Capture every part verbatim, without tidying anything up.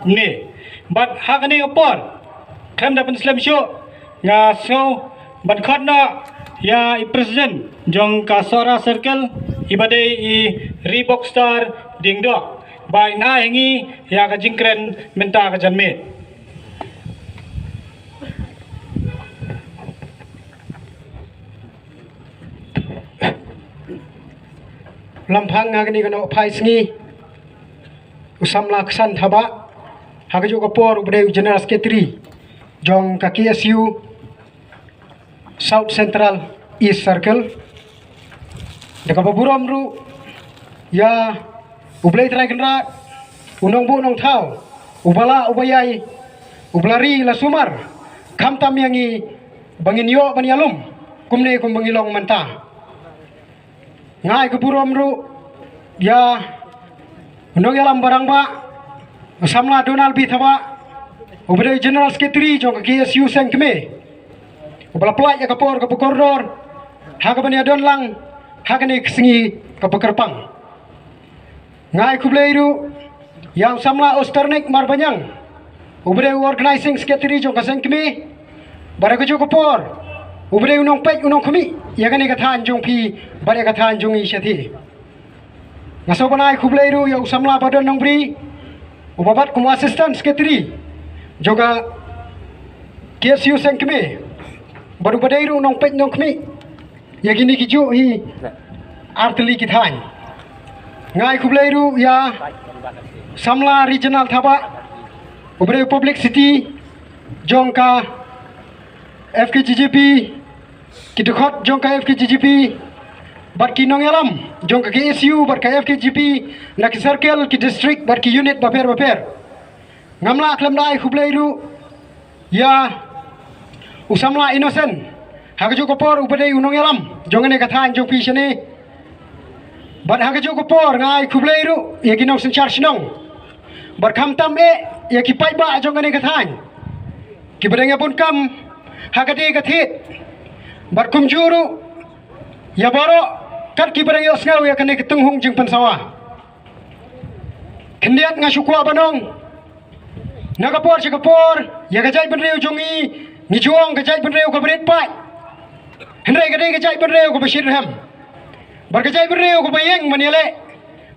Kumne bad ha kane ka por, khlem da pynslem shuh, nga sngew ban khot noh ïa i president jong ka Sohra Circle, i ba dei i Reebok Star Diengdoh, ba in ai ha ngi ïa ka jingkren mynta ka janmiet. Lam phang nga kane ka nongphai sngi, u samla Ksan Thabah, ha kajuh ka por u ba dei u General Secretary jong ka K S U South Central East Circle. Da kaba burom ruh ïa U Blei Trai Kynrad, u nongbuh nongthaw, u ba lah u ba ïai, u ba la ri la sumar, khamtam ïa ngi ba ngin ïoh ban ïalum kumne kum ba ngi long mynta. Nga ai ka burom ruh ïa u nongïalam ba rangbah, u samla Donald B Thabah, u ba dei General Secretary jong ka K S U Seng Kmie, u ba la pynlait ïa ka por kaba kordor ha kaba ïadon lang ha kane ka sngi kaba kyrpang. Nga ai khublei ruh ïa u samla Osternick Marbaniang, u ba dei u Organizing Secretary jong ka Seng Kmie, bad ha kajuh ka por u ba dei u nongpeit u nongkhmih ïa kane ka thaiñ jong phi bad ïa ka thaiñ jong ngi shathie. Nga sngewbha ban ai khublei ruh ïa u samla Badon Nongbri, u ba bat kum u Assistant Secretary jong ka K S U Seng Kmie, bad u ba dei ruh u nongpeit nongkhmih ïa kine ki juh hi ar tylli ki thaiñ. Nga ai khublei ruh ïa samla Regional Thabah, u ba dei u Publicity jong ka F K G G P, ki dkhot jong ka F K G G P, bad ki nongïalam jong ka K S U bad ka F K G P na ki circle, ki district bad ki unit bapher bapher. Ngam lah khlem da ai khublei ruh ïa u samla Innocent, ha kajuh ka por u ba dei u nongïalam jong kane ka thaiñ jong phi shane. Bad ha kajuh ka por nga ai khublei ruh ïa ki nongsynshar shnong, bad khamtam eh ïa ki paidbah jong kane ka thaiñ, ki ba dang ïa bun kam ha kane ka thied, bad kumjuh ruh ïa baroh kat ki ba dang ïohsngew ïa kane ka tynghung jingpynsawa. Khyndiat nga shu kwah ban ong, na ka por sha ka por ïa ka jaitbynriew jong ngi, ngi ju ong ka jaitbynriew kaba rit paid, hynrei ka dei ka jaitbynriew kaba shitrhem, bad ka jaitbynriew kaba ïeng ban ïaleh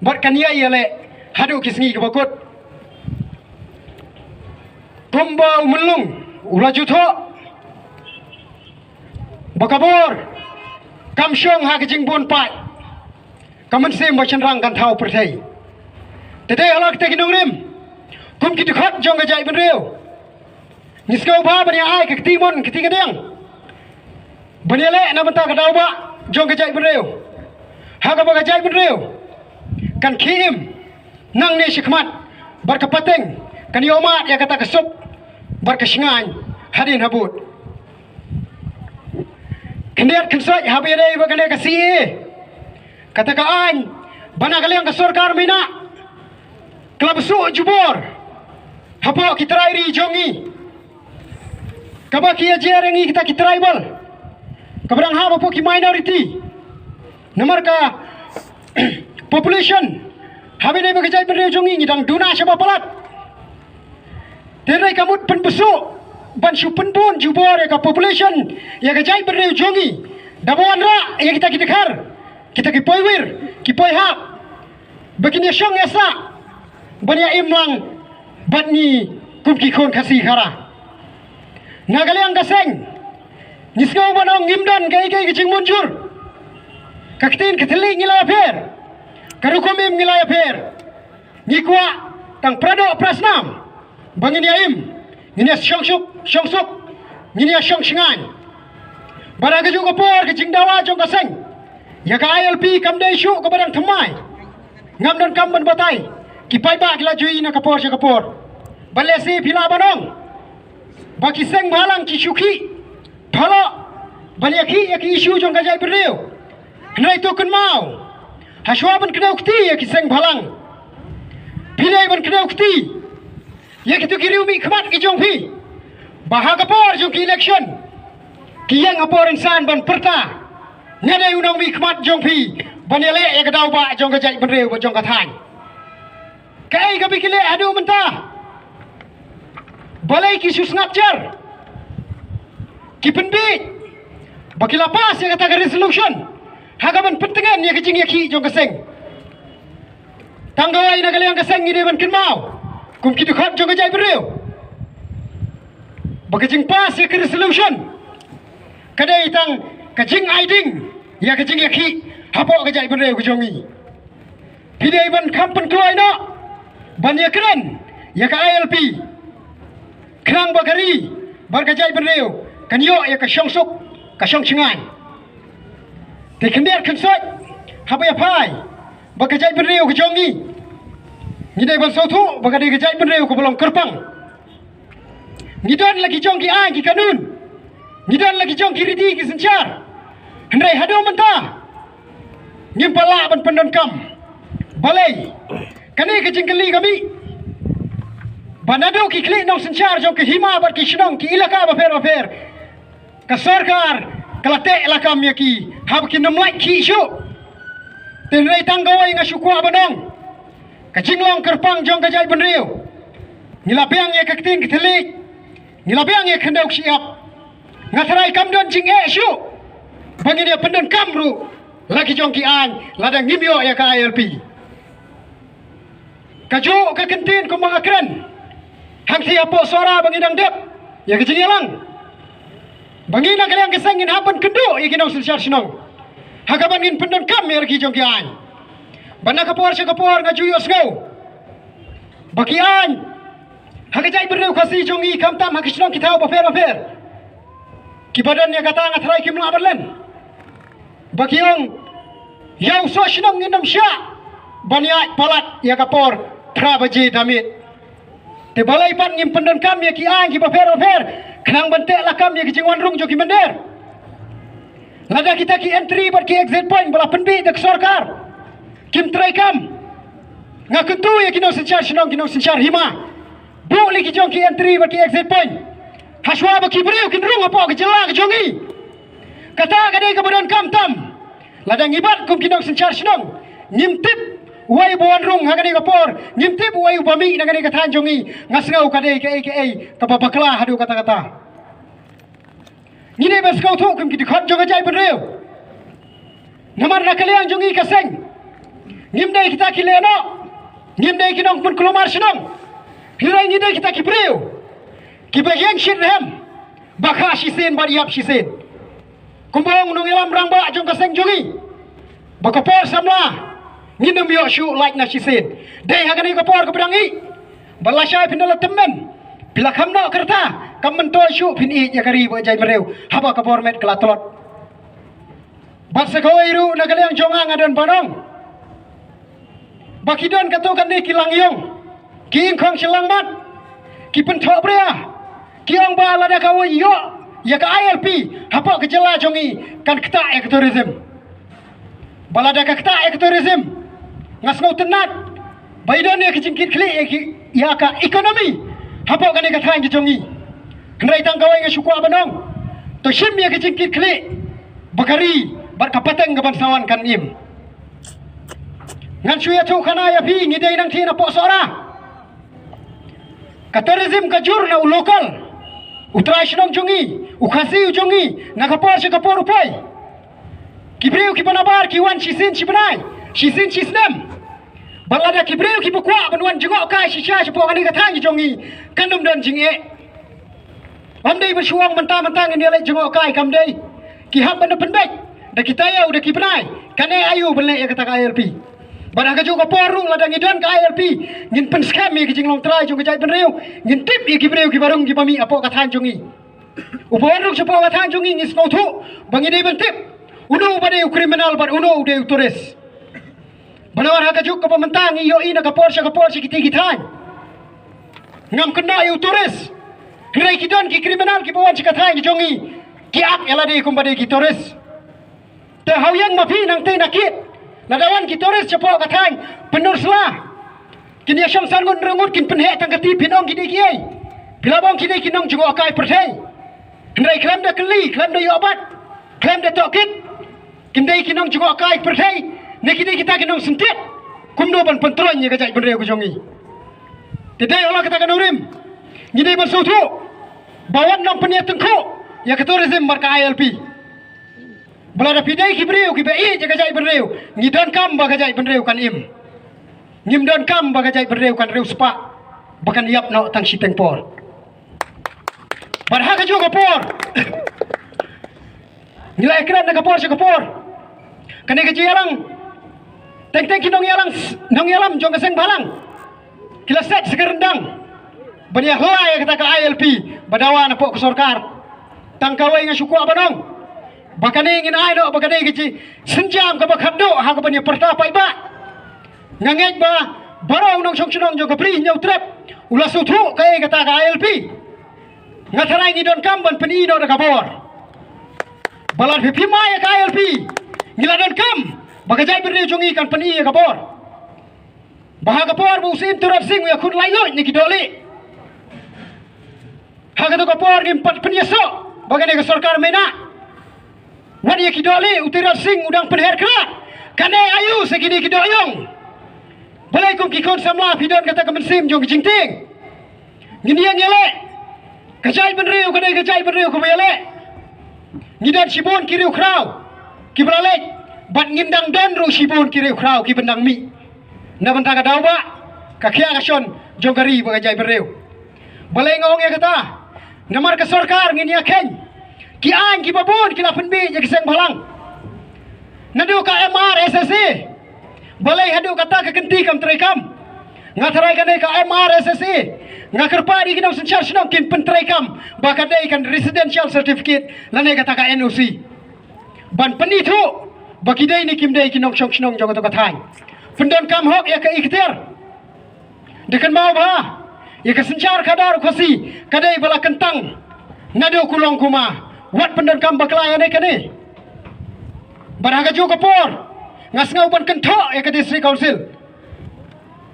bad kan ïai ïaleh haduh ki sngi kiba kut. Kumba u Myllung u la ju thoh ba ka bor kam shong ha ka jingbun paid, ka mynsiem ba shynrang kan thaw pyrthei. Te dei halor kita ki nongrim, kum ki dkhot jong ka jaitbynriew, ngi sngewbha ban ïa ai ka kti mon kti kadiang ban ïaleh na bynta ka daw bah jong ka jaitbynriew, ha kaba ka jaitbynriew kan khie im nangne shakhmat, bad ka pateng kan ïohmad ïa kata ka suk bad ka shngaiñ hadien habud. Khyndiat khynsoit haba ïadei bad kane ka C A A, kata ka aiñ ba na ka liang ka sorkar mynta ka la bsuh jubor hapoh ki trai ri jong ngi, kaba ki ïa jer ïa ngi kita ki tribal, kaba dang hap hapoh ki minority. Namar ka population, haba ïadei bad ka jaitbynriew jong ngi, ngi dang duna shaba palat. Te hynrei ka mut pynbsuh ban shu pynbun jubor ïa ka population ïa ka jaitbynriew jong ngi, da ba wanrah ïa kita ki dkhar, kita ki poiwir, ki poihap, ba kin ïa shong ïa sah ban ïa im lang bad ngi kum ki khun Khasi Khara. Na ka liang ka seng, ngi sngew ban ong ngim don kaei kaei ka jingmynjur. Ka ktien ka thylliej ngi la ïapher, ka rukom im ngi la ïapher. Ngi kwah tang pra doh pra snam ba ngin ïa im, ngin ïa shong suk, shong suk, ngin ïa shong shngaiñ. Bad ha kajuh ka por ka jingdawa jong ka seng ïa ka I L P kam dei shuh kaba dang thymmai. Ngam don kam ban batai, ki paidbah ki la ju ïohi na ka por sha ka por. Bad lehse phi lah ban ong ba ki seng bhalang ki shu khih phaloh ban ïa khih ïa ki issue jong ka jaitbynriew. Hynrei to kynmaw, hashwa ban kdew kti ïa ki seng bhalang, phi dei ban kdew kti ïa kito ki riewmihkhmat ki jong phi, ba ha ka por jong ki election ki ïeng ha por rynsan ban pyrta, nga dei u nongmihkhmat jong phi ban ïaleh ïa ka daw bah jong ka jaitbynriew bad jong ka thaiñ. Kaei kaba ki leh haduh mynta? Balei ki shu sngap jar? Ki pynbeit ba ki la pass ïa kata ka resolution ha kaban pyntngen ïa ka jingïakhih jong ka seng. Tang kawei na ka liang ka seng ngi dei ban kynmaw kum ki dkhot jong ka jaitbynriew ba ka jingpass ïa ka resolution ka dei tang ka jingaiding ïa ka jingïakhih hapoh ka jaitbynriew ka jong ngi. Phi dei ban kham pynkloi noh ban ïakren ïa ka I L P khnang ba ka ri bad ka jaitbynriew kan ïoh ïa ka shongsuk ka shongshngaiñ. Te khyndiat khynsoit haba ïa phai ba ka jaitbynriew ka jong ngi, ngi dei ban sngewthuh ba ka dei ka jaitbynriew kaba long kyrpang. Ngi don la ki jong ki aiñ ki kanun, ngi don la ki jong ki riti ki synshar. Hynrei haduh mynta ngim pat lah ban pyndonkam. Balei? Kane ka jingkylli ka mih ba naduh ki khlieh nongsynshar jong ka hima bad ki shnong ki ilaka bapher bapher, ka sorkar ka la teh lakam ïa ki haba kin ym lait khih shuh. Te hynrei tang kawei nga shu kwah ban ong, ka jinglong kyrpang jong ka jaitbynriew, ngi la biang ïa ka ktien ka thylliej, ngi la biang ïa ka khyndew ka shyiap. Nga tharai kam don jingeh shuh ba ngin ïa pyndonkam ruh la ki jong ki aiñ lada ngim ïoh ïa ka I L P. Kajuh ka kyntien kumba nga kren hangtei hapoh Sohra ba ngin dang dep ïa ka jingïalang ba ngin na ka liang ka seng ngin hap ban kynduh ïa ki nongsynshar shnong ha kaban ngin pyndonkam ïa la ki jong ki aiñ. Bad na ka por sha ka por nga ju ïohsngew ba ki aiñ ha ka jaitbynriew Khasi jong ngi khamtam ha ki shnong ki thaw bapher bapher kiba don ïa kata nga tharai kim lah ban len. Ba ki ong ïa u soh shnong ngin ym shah ban ïaid palat ïa ka por phra baje da miet. Te balei pat ngim pyndonkam ïa ki aiñ kiba pher bapher khnang ban teh lakam ïa ki jingwan rung jong ki mynder? Lada kita ki entry bad ki exit point ba la pynbeit da ka sorkar kim treikam, nga kyntu ïa ki nongsynshar shnong ki nongsynshar hima, buh lei ki jong ki entry bad ki exit point hashwa ba ki briew kin rung hapoh ka jylla ka jong ngi. Kata ka dei kaba donkam tam. Lada ngi bat kum ki nongsynshar shnong ngim tip uwei uba wan rung ha kane ka por, ngim tip uwei uba mih na kane ka thaiñ jong ngi, nga sngew ka dei kaei kaei kaba bakla haduh katta katta. Ngi dei ban sngewthuh kum ki dkhot jong ka jaitbynriew. Namar na ka liang jong ngi ka seng ngim dei kita ki lehnoh, ngim dei ki nongpynkulmar shnong. Hynrei ngi dei kita ki briew kiba ïeng shitrhem, ba kha shisien bad ïap shisien. Kumba ong u nongïalam rangbah jong ka seng jong ngi ba ka por samla ngin ym ïoh shuh lait na shisien. Dei ha kane ka por kaba dang ih ba lashai phin da la tymmen, phi la kham noh ka rta, kam myntoi shuh phin ïeit ïa ka ri bad ka jaitbynriew haba ka bor met ka la tlot. Bad sa kawei ruh na ka liang jong nga nga don ban ong ba ki don katto katne ki langïong, ki ïngkhong shyllangmat, ki pynthohbria, ki ong ba lada kawei ïoh ïa ka I L P hapoh ka jylla jong ngi kan ktah ïa ka tourism. Ba lada ka ktah ïa ka tourism nga sngewtynnat ba i don ïa ka jingkitkhlieh ïa ki, ïa ka economy hapoh kane ka thaiñ ka jong ngi. Hynrei tang kawei nga shu kwah ban ong, to shim ïa ka jingkitkhlieh ba ka ri bad ka pateng kaban sa wan kan im. Ngan shu ïathuh khana ïa phi, ngi dei nangtei napoh Sohra. Ka tourism ka jur na u local, u trai shnong jong ngi, u Khasi u jong ngi, na ka por sha ka por u poi. Ki briew kiba nabar ki wan shisien shi bnai, shisien shi snem. Bad lada ki briew kiba kwah ban wan jngoh kai shisha shapoh kane ka thaiñ jong ngi, kan ym don jingeh. Ym dei ban shu ong mynta mynta ngin ïa leit jngoh kai, kam dei. Ki hap ban da pynbeit da ki taïew da ki bnai, kane aïu ban leh ïa kata ka I L P. Bad ha kajuh ka por ruh lada ngi don ka I L P ngin pynskhem ïa ki jinglong trai jong ka jaitbynriew, ngin tip ïa ki briew kiba rung kiba mih hapoh ka thaiñ jong ngi. Uba wan rung shapoh ka thaiñ jong ngi ngi sngewthuh ba ngi dei ban tip uno uba dei u criminal bad uno u dei u tourist. Ba namar ha kajuh kaba mynta ngi ïohi na ka por sha ka por sha kitei ki thaiñ. Ngam kynnoh ïa u tourist. Hynrei ki don ki criminal kiba wan sha ka thaiñ ka jong ngi, ki act ïa lade kumba dei ki tourist. Te hawïeng ma phi nangtei na kit, lada wan ki tourist shapoh ka thaiñ Pynursla, kin ïa shong san ngut hynriew ngut kin pynheh tang ka ti, phin ong ki dei kiei? Phi lah ban ong ki dei ki nongjngohkai pyrthei. Hynrei khlem da kylli, khlem da ïoh bat, khlem da tohkit, kin dei ki nongjngohkai pyrthei ne ki dei kita ki nongsyntiat? Kumno ban pyntroiñ ïa ka jaitbynriew ka jong ngi? Te dei la kata ka nongrim Ngi dei ban sngewthuh ba wat nang pynïatyngkhuh ïa ka tourism bad ka I L P. Ba lada phi dei ki briew kiba ïeit ïa ka jaitbynriew, ngi donkam ba ka jaitbynriew kan im. Ngim donkam ba ka jaitbynriew kan riewspah ba kan ïap noh tang shiteng por. Bad ha kajuh ka por, ngi la ïakren na ka por sha ka por. Kane ka jingïalang, teng teng ki nongïalang, nongïalam jong ka seng bhalang ki la set sa ka ryndang ban ïahala ïa kata ka I L P ba dawa napoh ka sorkar. Tang kawei nga shu kwah ban ong ba kane ngin ai noh ba kane ka jingsynjam kaba khatduh ha kaban ïa pyrta paidbah. Nga ngeit ba baroh u nongshong shnong jong ka Bri Hynñiewtrep u la sngewthuh kaei kata ka I L P. Nga tharai ngi donkam ban pyni noh da ka bor. Ba lada phi phim ai ïa ka I L P, ngi la donkam ba ka jaitbynriew jong ngi kan pyni ïa ka bor. Ba ha ka por ba u Syiem Tirot Sing u ïakhun laitluid na ki dohlieh, ha kato ka por ngim pat pynïasoh ba kane ka sorkar mynta. Wat ïa ki dohlieh u Tirot Sing u dang pynher kra. Kane aïu sa kine ki dohïong? Balei kum ki khun samla phi don kata ka mynsiem jong ka jingtieng? Ngin ïeng ïaleh. Ka jaitbynriew ka dei ka jaitbynriew kaba ïaleh. Ngi don shibun ki riewkhraw kiba la leit, bad ngin dang don ruh shibun ki riewkhraw kiban dang mih na bynta ka daw ba ka khia ka shon jong ka ri bad ka jaitbynriew. Balei nga ong ïa kata? Namar ka sorkar ngin ïa kheiñ, ki aiñ kiba bun ki la pynbeit ïa ki seng bhalang. Naduh ka M R S S A, balei haduh kata ka kynti kam treikam? Nga tharai kane ka M R S S A, nga kyrpad ïa ki nongsynshar shnong kin pyntreikam ba ka dei ka residential certificate lane kata ka N O C, ban pynithuh ba ki dei ne kim dei ki nongshong shnong jong kato ka thaiñ. Pyndonkam hok ïa ka ikhtiar. Da kynmaw ba ïa ka synshar khadar u Khasi ka dei ba la kyntang naduh kulong kuma. Wat pyndonkam bakla ïa ne kane. Bad ha kajuh ka por nga sngew ban kynthoh ïa ka District Council,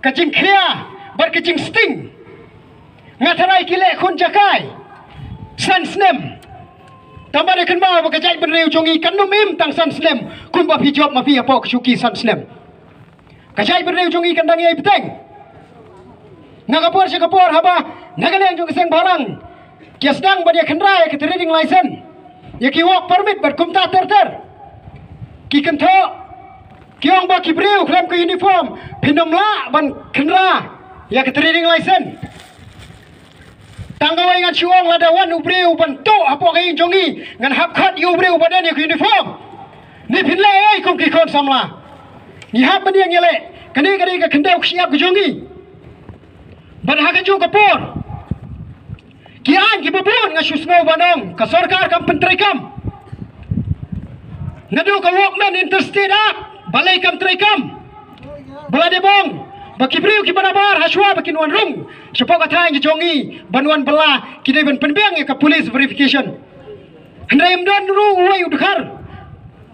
ka jingkhia bad ka jingsting. Nga tharai ki leh khun jaka san snem. Tangba da kynmaw ba ka jaitbynriew jong ngi kan ym im tang san snem kumba phi jop ma phi hapoh ka shuki san snem. Ka jaitbynriew jong ngi kan dang ïai bteng. Na ka por sha ka por haba na ka liang jong ka seng bhalang ki ïa sdang ban ïa kynra ïa ka trading license, ïa ki work permit bad kumta ter ter, ki kynthoh, ki ong ba ki briew khlem ka uniform phin ym lah ban kynra ïa ka trading license. Tang kawei ngan shu ong, lada wan u briew ban tuh hapoh ka ïing jong ngi, ngan hap khot ïa u briew ba don ïa ka uniform. Ne phin leh ei kum ki khun samla? Ngi hap ban ïeng ïaleh. Kane ka dei ka khyndew ka shyiap ka jong ngi. Bad ha kajuh ka por, ki aiñ kiba bun nga shu sngew ban ong ka sorkar kam pyntreikam. Naduh ka Workmen Interstate Act, balei kam treikam? Ba la dep ong ba ki briew kiba nabar hashwa ba kin wan rung shapoh ka thaiñ ka jong ngi ban wan bylla, ki dei ban pynbiang ïa ka police verification. Hynrei ym don ruh uwei u dkhar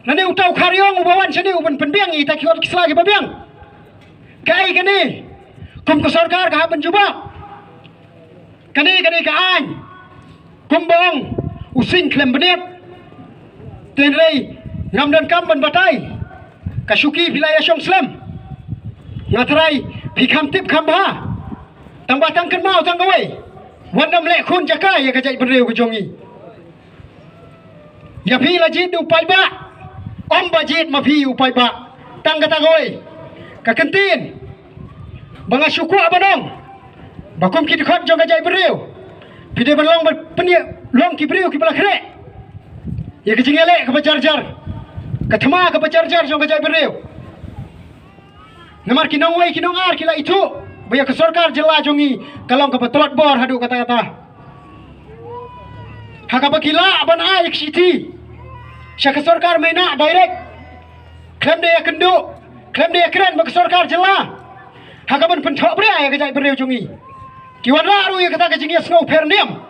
lane uta u khariong uba wan shane u ban pynbiang ïa kita ki ot ki sla kiba biang. Kaei kane? Kum ka sorkar ka hap ban jubab. Kane, kane ka aiñ, kumba ong u sing khlem bniat. Te hynrei ngam donkam ban batai. Ka shuki phi la ïa shong slem. Nga tharai phi kham tip kham bha. Tangba tang kynmaw tang kawei, wat nym leh khun jaka ïa ka jaitbynriew ka jong ngi. Ïa phi la jied u paidbah, ym ba jied ma phi u paidbah. Tang kata kawei ka kyntien ba nga shu kwah ban ong, ba kum ki dkhot jong ka jaitbynriew, phi dei ban long ban pynïa long ki briew kiba la khreh ïa ka jingïaleh kaba jar jar, ka thma kaba jar jar jong ka jaitbynriew. Namar ki nongwei ki nongar ki la ithuh ba ïa ka sorkar jylla jong ngi ka long kaba tlot bor haduh katta katta. Ha kaba ki lah ban ai ka shithi sha ka sorkar mynta direct, khlem da ïakynduh, khlem da ïakren bad ka sorkar jylla, ha kaban pynthohbria ïa ka jaitbynriew jong ngi. Ki wanrah ruh ïa kata ka jingïasngew pher niam.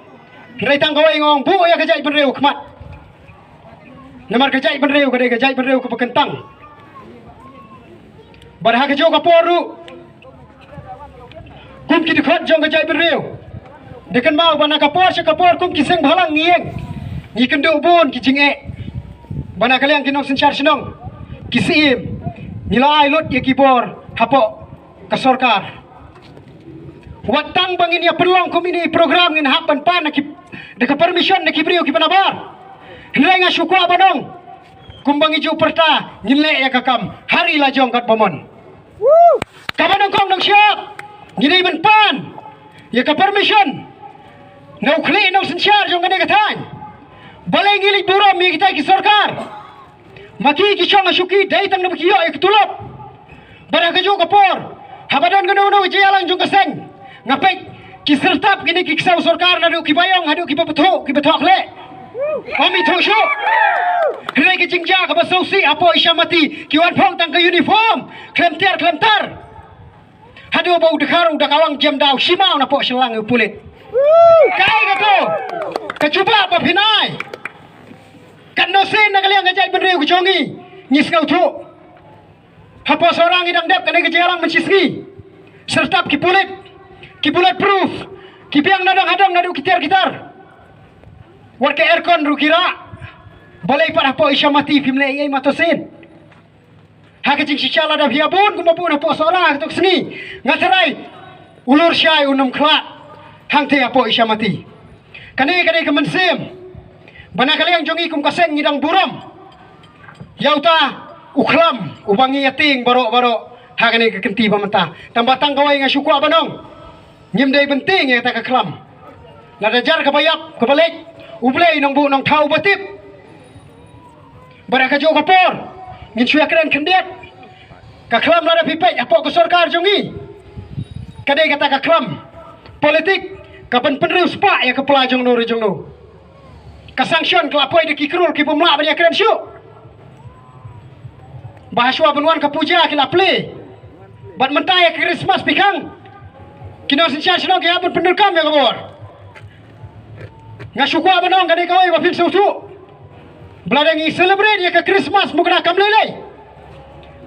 Hynrei tang kawei nga ong, buh ïa ka jaitbynriew khmat. Namar ka jaitbynriew ka dei ka jaitbynriew kaba kyntang. Bad ha kajuh ka por ruh, kum ki dkhot jong ka jaitbynriew, da kynmaw ba na ka por sha ka por kum ki seng bhalang ngi ïeng, ngi kynduh bun ki jingeh. Ba na ka liang ki nongsynshar shnong, ki syiem, ngi la ai lut ïa ki bor hapoh ka sorkar. Wat tang ba ngin ïa pynlong kum ine i program ngin hap ban pan na ki, da ka permission na ki briew kiba nabar. Hynrei nga shu kwah ban ong, kumba ngi ju pyrta, ngin leh ïa ka kam ha ri la jong katba mon. Kaba nyngkong nyngshop, ngi dei ban pan ïa ka permission na u khlieh nongsynshar jong kane ka thaiñ. Balei ngi leit burom ïa kita ki sorkar? Ma ki ki shong ha shuki dei tang naba ki ïoh ïa ka tulop. Bad ha kajuh ka por, haba don kano kano ka jingïalang jong ka seng, nga peit ki syrtap kine ki ksew sorkar, naduh kiba ïong haduh kiba bthuh, kiba thoh khleh. Ym ithuh shuh. Hynrei ka jingjia kaba sngewsih, hapoh Isham Mati ki wan phong tang ka uniform khlem tiar khlem tar. Haduh ba u dkhar u da kawang jem daw shimaw napoh shyllang u pulit. Kaei kato ka jubab ba phin ai? Katno sien na ka liang ka jaitbynriew ka jong ngi ngi sngewthuh? Hapoh Sohra ngi dang dep kane ka jingïalang mynshisngi. Syrtap ki pulit, ki bullet proof, ki biang na dong ha dong naduh ki tiar ki tar. Wat ka aircon ruh ki rah. Balei pat hapoh Isham Mati phim leh ei ei mato sien? Ha ka jingshisha lada phi ïa bun kumba bun hapoh Sohra ha kato ka sngi, nga tharai u lur shai un ym khlad hangtei hapoh Isham Mati. Kane ka dei ka mynsiem ba na ka liang jong ngi kum ka seng ngi dang burom ïa uta u khlam uba ngi ïa tieng baroh baroh ha kane ka kynti ba mynta. Tang ba tang kawei nga shu kwah ban ong, ngim dei ban tieng ïa kata ka khlam. Lada jar kaba ïap kaba leit, U Blei Nongbuh Nongthaw uba tip. Bad ha kajuh ka por ngin shu ïa kren khyndiat. Ka khlam lada phi peit hapoh ka sorkar jong ngi, ka dei kata ka khlam politik ka ban pynriewspah ïa ka pla jong no re jong no. Ka sanction ka la poi da ki krul ki bym lah ban ïa kren shuh. Ba ha shuwa ban wan ka puja ki la plie. Bad mynta ïa ka Krismas phi khang ki nongsynshar shnong ki hap ban pyndonkam ïa ka bor. Nga shu kwah ban ong kane kawei ba phin sngewthuh. Ba lada ngi celebrate ïa ka Krismas mukna kam lei lei,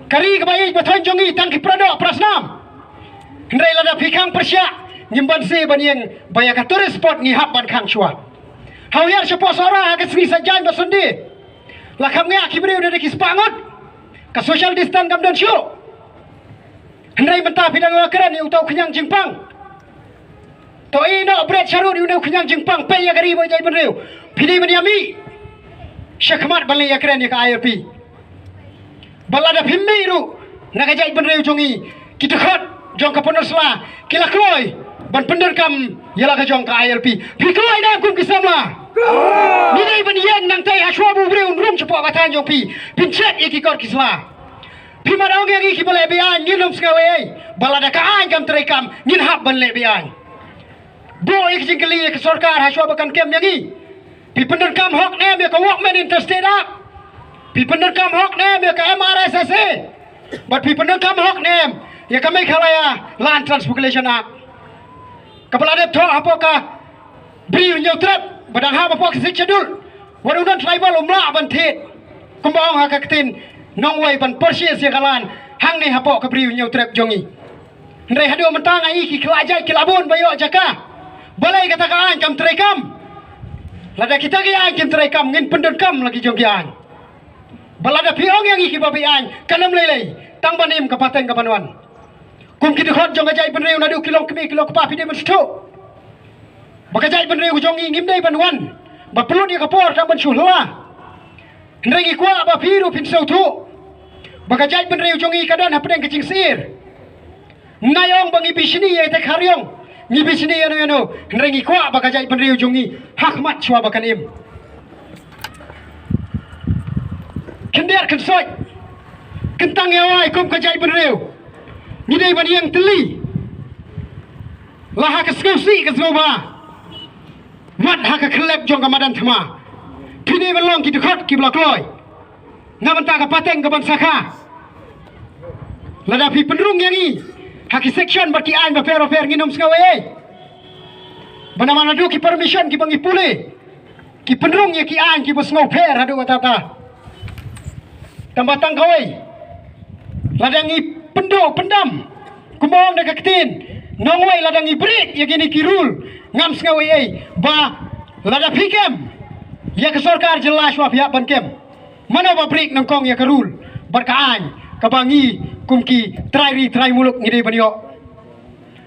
ka ri kaba ïeit ba thoiñ jong ngi tang ki para doh para snam. Hynrei lada phi khang pyrshah, ngim banse ban ïeng ba ïa ka tourist spot ngi hap ban khang shuwa. Hawhiar shapoh Sohra ha ka sngi Saitjaiñ bad Sunday, la kham ngiah ki briew da ki spah ngut. Ka social distance kam don shuh. Hynrei mynta phi dang ïa kren ïa uta u khñiang jingpang. To ïeh noh bret sharud ïa une u khñiang jingpang, peit ïa ka ri bad jaitbynriew. Phi dei ban ïa mih shakhmat ban leit ïa kren ïa ka I L P. Bad lada phim mih ruh na ka jaitbynriew jong ngi, ki dkhot jong ka Pynursla ki la kloi ban pyndonkam ïa la ka jong ka I L P. Phi kloi ne em kum ki samla? Ngi dei ban ïeng nangtei ha shuwa ba u briew un rung shapoh ka thaiñ jong phi, pynshet ïa ki kot ki sla. Phi mat ong ïa ngi kiba leh be-aiñ, ngin ym sngew ei ei. Ba lada ka aiñ kam trei kam, ngin hap ban leh be-aiñ. Buh ïa ka jingkylli ïa ka sorkar ha shuwa ba kan kem ïa ngi. Phi pyndonkam hok ne em ïa ka Workmen Interstate Act? Phi pyndonkam hok ne em ïa ka M R S S A? Bad phi pyndonkam hok ne em ïa ka Meghalaya Land Transfer Regulation Act, kaba la dep thoh hapoh ka Bri u Hynñiewtrep ba dang hap hapoh ka Sixth Schedule? Wat u non-tribal um lah ban thied, kumba ong ha ka ktien nongwei, ban purchase ïa ka land hangne hapoh ka Bri u Hynñiewtrep jong ngi. Hynrei haduh mynta nga i ki khlad jait ki la bun ba ïoh jaka. Balei kata ka aiñ kam trei kam? Lada kita ki aiñ kim trei kam, ngin pyndonkam la ki jong ki aiñ. Ba lada phi ong ïa ngi kiba be-aiñ, kan ym lei lei tang ban im ka pateng ka ban wan. Kum ki dkhot jong ka jaitbynriew, naduh ki long kmie ki long kpa, phi dei ban sngewthuh ba ka jaitbynriew ka jong ngi ngim dei ban wan ba pynlut ïa ka por tang ban shu hla. Hynrei ngi kwah ba phi ruh phin sngewthuh ba ka jaitbynriew jong ngi ka don hapdeng ka jingsyier. Nai ong ba ngi bishni ïa ita ka khariong, ngi bishni ïano ïano, hynrei ngi kwah ba ka jaitbynriew jong ngi ha khmat shuwa ba kan im. Khyndiat khynsoit, kyntang ïa wai kum ka jaitbynriew, ngi dei ban ïeng tylli. La ha ka sngewsih ka sngewbha, wat ha ka khyllep jong ka madan thma. Phi dei ban long ki dkhot kiba la kloi na bynta ka pateng ka ban sakha. Lada phi pynrung ïa ngi ha ki section bad ki aiñ bapher bapher, ngin ym sngew ei ei. Ba namar naduh ki permission kiba ngi pule, ki pynrung ïa ki aiñ kiba sngewpher haduh katta katta. Tang ba tang kawei, lada ngi pynduh pyndam, kumba ong da ka ktien nongwei, lada ngi break ïa kine ki rule, ngam sngew ei ei ba lada phi kem ïa ka sorkar jylla, shuwa phi hap ban kem. Mano ba break nyngkong ïa ka rule bad ka aiñ kaba ngi kum ki trai ri trai muluk ngi dei ban ïoh?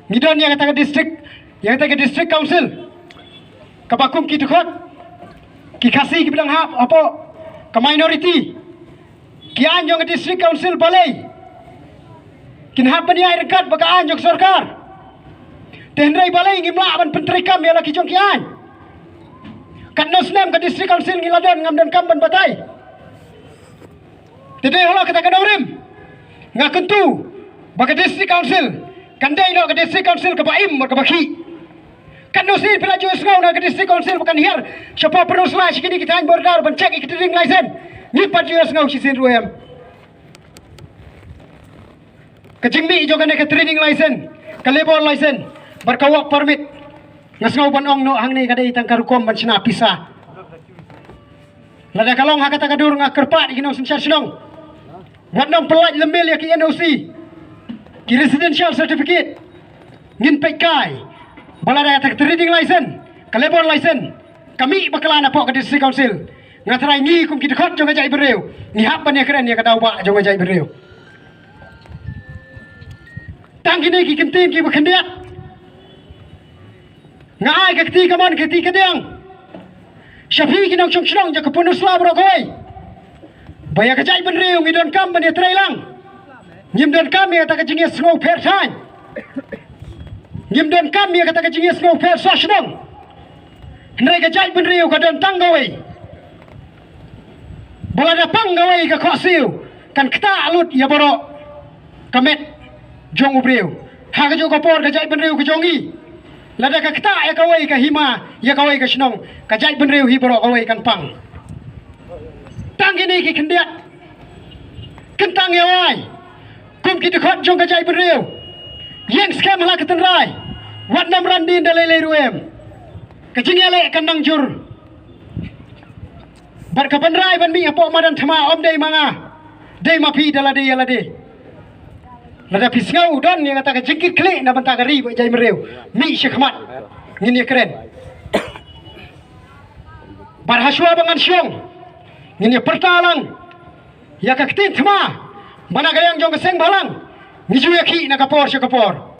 Ngi don ïa kata ka district, ïa kata ka district council, kaba kum ki dkhot, ki Khasi kiba dang hap hapoh ka minority, ki aiñ jong ka district council balei kin hap ban ïai ryngkat bad ka aiñ jong ka sorkar? Te hynrei balei ngim lah ban pyntreikam ïa la ki jong ki aiñ? Katno snem ka district council ngi la don, ngam donkam ban batai. Te dei halor kata ka nongrim, nga kyntu ba ka district council kan dei noh ka district council kaba im bad kaba khih. Katno sien phi la ju sngew na ka district council ba kan hiar shapoh Pynursla sha kine ki thaiñ border ban check ïa ki trading license? Ngi pat ju sngew shisien ruh em. Ka jingmih jong kane ka trading license, ka labour license bad ka work permit, nga sngew ban ong noh hangne ka dei tang ka rukom ban shna pisa. Lada ka long ha kata ka dur, nga kyrpad ïa ki nongsynshar shnong, wat nang pyllait lem bel ïa ki N O C, ki residential certificate. Ngin peit kai ba lada kata ka trading license, ka labour license, ka mih bakla napoh ka district council, nga tharai ngi kum ki dkhot jong ka jaitbynriew ngi hap ban ïakren ïa ka daw bah jong ka jaitbynriew. Tang kine ki kyntien kiba khyndiat, nga ai ka kti kamon ka kti kadiang sha phi ki nongshong shnong jong ka Pynursla baroh kawei, ba ïa ka jaitbynriew ngi donkam ban ïatreilang. Ngim donkam ïa kata ka jingïasngew pher thaiñ, ngim donkam ïa kata ka jingïasngew pher soh shnong. Hynrei ka jaitbynriew ka don tang kawei, ba lada pang kawei ka khohsiew, kan ktah lut ïa baroh ka met jong u briew. Ha kajuh ka por ka jaitbynriew ka jong ngi, lada ka ktah ïa kawei ka hima, ïa kawei ka shnong, ka jaitbynriew hi baroh kawei kan pang. Tang kine ki khyndiat, kyntang ïa wai kum ki dkhot jong ka jaitbynriew. Ïeng skhem ha la ka tynrai, wat nang ran dien da lei lei ruh em. Ka jingïaleh kan nang jur. Bad ka ban rai ban mih hapoh madan thma ym dei ma nga, dei ma phi da lade ïa lade. Lada phi sngew don ïa kata ka jingkitkhlieh na bynta ka ri bad jaitbynriew, mih sha khmat, ngin ïakren. Bad hashwa ba ngan shong, ngin ïa pyrta lang ïa ka ktien thma ba na ka liang jong ka seng bhalang ngi ju ïakhih na ka por sha ka por.